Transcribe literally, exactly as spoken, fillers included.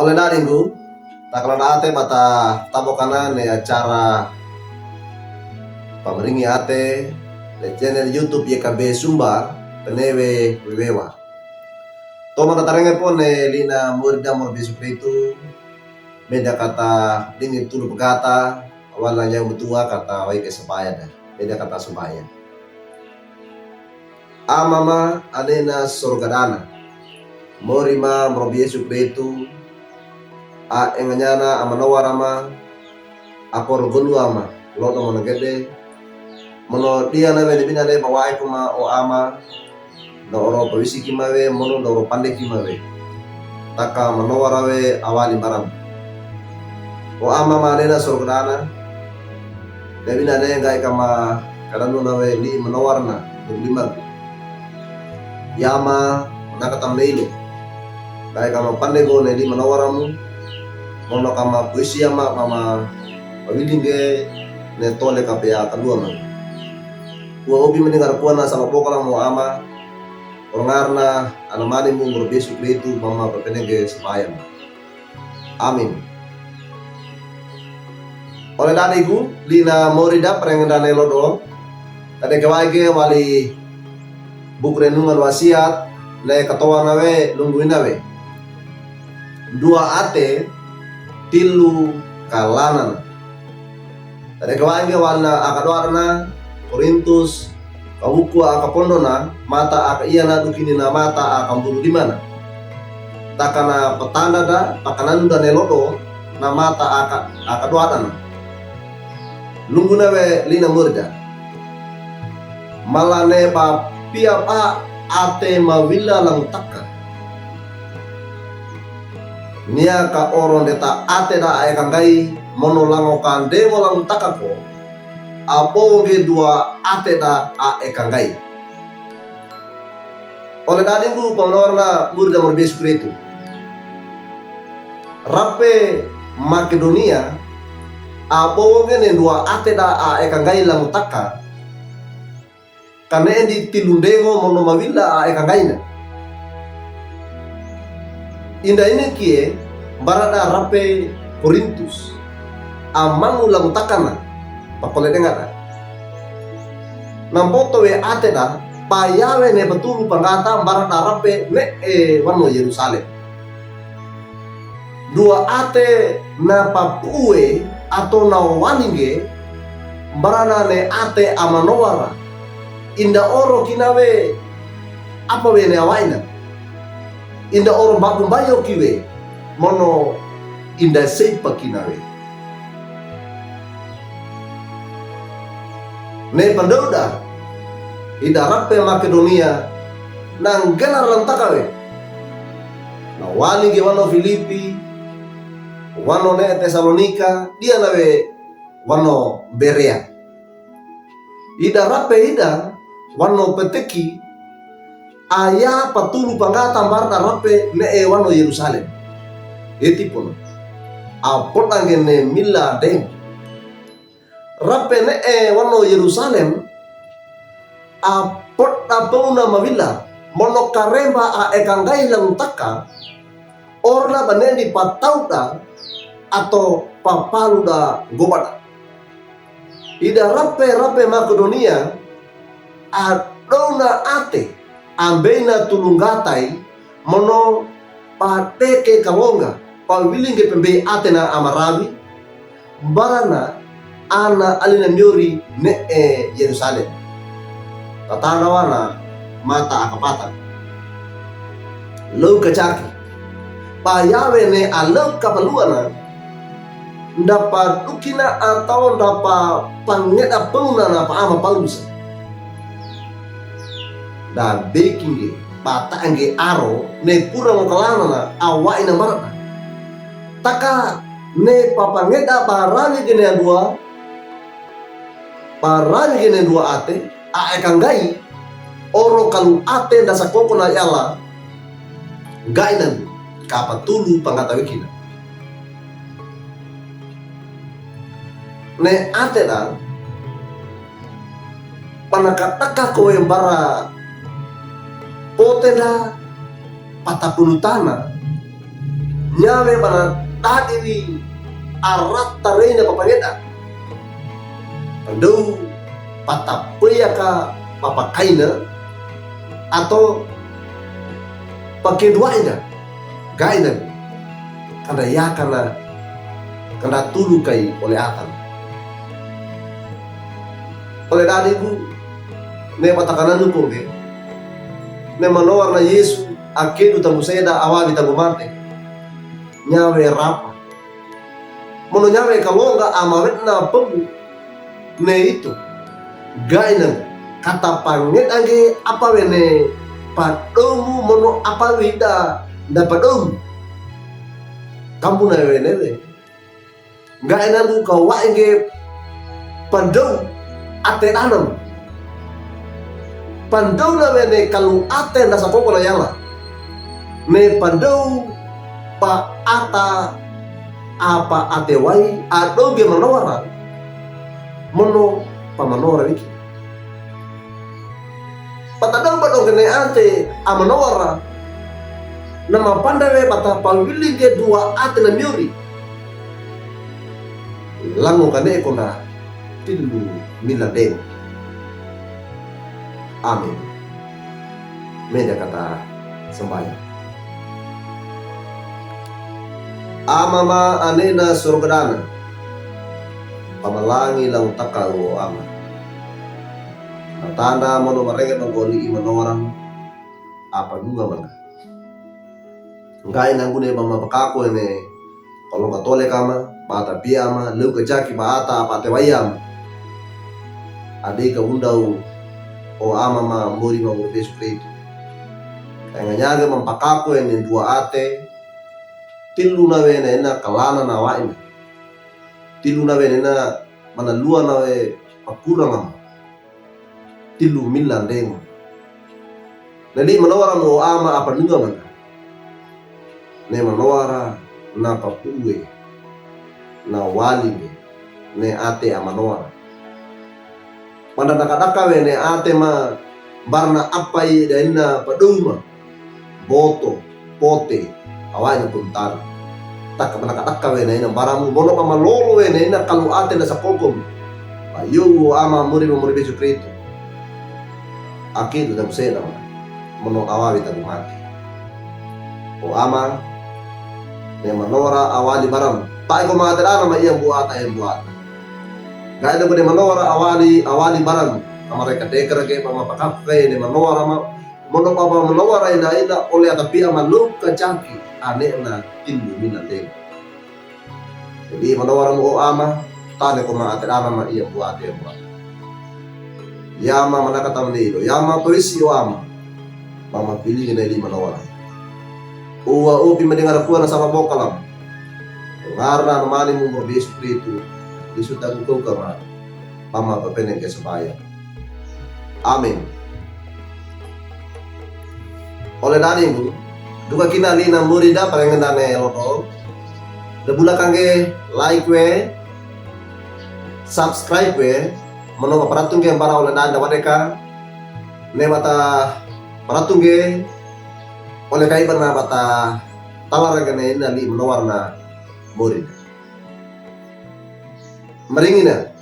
Nadaringgu, takaladaate bata tabokana ne acara pamaringi ate, ne channel YouTube YKB Sumba, Penewe Wewewa. Toman tatarenge po ne lina morida mo Rabbi Yesu Kristu, meda kata dingi tulu pagata, awali na nyau mutua kata waike sampaya da, meda kata sampaya. Amama, ane na sorga dana. Mori ma mo Rabbi Yesu Kristu, a enganyana a manowara ma, a korogoluwa ma, lodo mono gede. Mono diana we ne binane bawae kuma o Ama, na oro pawisiki ma we, mono na oro pandeki ma we. Taka manowara we awali mbaram. O Amama ane na sorga dana, ne binane nggae kama kadanuna we li manowarana, ne limang. Yama, manaka tamneilo. Nggae kama pandego ne li manowaramu. Mono kama puisi Ama, mama pawilinge ne tole kapea kaduwa ma. Kuwa obi mendengar kuwa na sala bokala mo Ama, orongarna anamanimu mo Rabbi Yesu Kristu, mama papenege sampaya ma. Amin. Ole dadigu, lina morida parengedane lodo. Tade kewaige wali buku renungan wasiat, le katowana we, lungguina we. Duwa ate, tilu kalanan. Tade kewaige walina akadoadana, Korintus, kawuku akapondona, mata akaiya na dukini na mata akambuludimana. Takana patanda da, pakananu da ne lodo, na mata aka, akadoadana. Lungguna we lina morida. Mala ne ba piya ba ate mawila langutaka. Niya ka oro ndeta ate da a ekanggai, mono lango kande mo langutaka ko, a bowo nge duwa ate da a ekanggai. Ole dadigu pamanowarana morida mo Rabbi Yesu Kristu. Rape Makedonia, a bowo nge ne duwa ate da a ekanggai langutaka, kane endi tilu ndengo mono mawila a ekanggaina. Inda ine kie, barada rape Korintus, a mangu langutakana, pakole dengada. Namboto we ate da, payawe ne patulu panggata barada rape ne e wano Yerusalem. Duwa ate na papuwe ato na waninge, barana ne ate a manowara. Inda oro kinawe apa we ne awaina. Inda oro mbabumbayo kiwe, mono inda seipa kinawe. Ne pandauda, ida rape Makedonia, na ngena rantaka we. Na waninge wano Filipi, wano ne Tesalonika, diana we wano Berea. Ida rape ida, wano peteki, aya patulu panggata barada rape ne e wano Yerusalem. Eti pono. A podange ne mila deng. Rape ne e wano Yerusalem, a poda pona mawila, mono karemba a ekanggai langutaka, orna banendi patauda, ato papaluda gobada. Ida rape rape Makedonia, a dona ate, ambeina tulunggatai, mono padeke kalonga, pawilinge pembei atena a marawi, barana ana alina miori ne e Yerusalem. Tatarawana mata akapatan. Lou kachaki. Payawe ne a lou kapaluana, nda padukina atao nda papangeda pona na paama Paulusa. Nda bekinge, batange aro, ne kura ngokalanana, awaina marana. Taka ne papangeda barawi gene adua, barawi gene dua ate, a ekanggai, oro kalu ate nda sakoko na yala, nggaina kapatulu panggata wekina. Ne ate da, panakataka kowe mbara pote da patapulutana, Nyawe ba na dadi wi a rata reyina papangedan. Pandow, patapeyaka papakaina, ato pakeduwaina, gaina, kanda yakana, kanda tulu kai ole atan. Ole dadi gu, ne patakananu kongge, ne manowar na Yesu a kedu tanggo seda a wawi tanggo mate. Nyawe rapa. Mono nyawe kalonga a mawetna pembu ne ito. Gaina, katapangedange apa wene padowmu mono apa wida nda padowmu. Kambu na wenewe. Gaina gu kawaenge pandow ate danam. Pandow na wene kalu ate nda sakoko na yala. Ne pandow pa ata apa ate wai a dowge manowara. Mono pa manowara wiki. Patadow ba dongene ate a manowara. Na mapanda we bata pawilinge duwa ate na miyori. Lango kane kona tilu mila deng. Amin. Meda kata sambaya. Ama ma anena sorga dana. Pamalangi lang taka o ama. Matanda mono marenge bangkoni i manowaram. Apa nunga manga. Nggaina ngune ba mapakako ene, kalo katole kama, ba ata pia ama, lew kajaki ba ata apa ate wai ama. Ade ka undaw, o ama ma mori ma mori Yesu Kristo. Kaya nganyage mampakako ene duwa ate, tilu na wene ena kalana na waina. Tilu na wene ena manaluwa na we pakurang ama. Tilu mila ndengo. Neli manowara mo ama apa nunga manga. Ne manowara na papuwe. Na wali ne. Ne ate a manowara. Manda nakadaka we ne ate ma barna apai daina paduma. Boto, pote, awaina puntan. Taka manakadaka we naina baramu, mono ka malolo we naina kalu ate na sakogom. Ba yow o ama mori ma mori Yesu Kristo. Aki do dabu seda ma. Mono awawi tabu mati. O ama, ne manowara awali baram. Tae ko mate dana ma iya buata, iya buata. Gae do ne manowara awali, awali baram. Amare ka dekar ke pama pakap ke ne manowara ma. Mono papa manowara ina ina ole ata pia ma luka jaki ane na tilu mina deng. Jadi manowara mo o ama, tane ko ma ate dana ma iya buate buate. Yama manaka tamne ido, yama perisi o ama. Mama pili ina ili manowara. Uwa upi madengara kuwa na sama bokalam. Ngarna mani mo mo Yesu Kristo. Yesu tagu kau kama. Mama papene ke sebaya. Amin. Ole dani bu, duka kina li na mori da parengenda ne lodo. Da bula kangge like we, subscribe we, mono paparatung ge mbara ole dani da wadeka. Ne bata paratung ge, ole kai bana bata talar ge ne ina li manowar na mori. Maringina.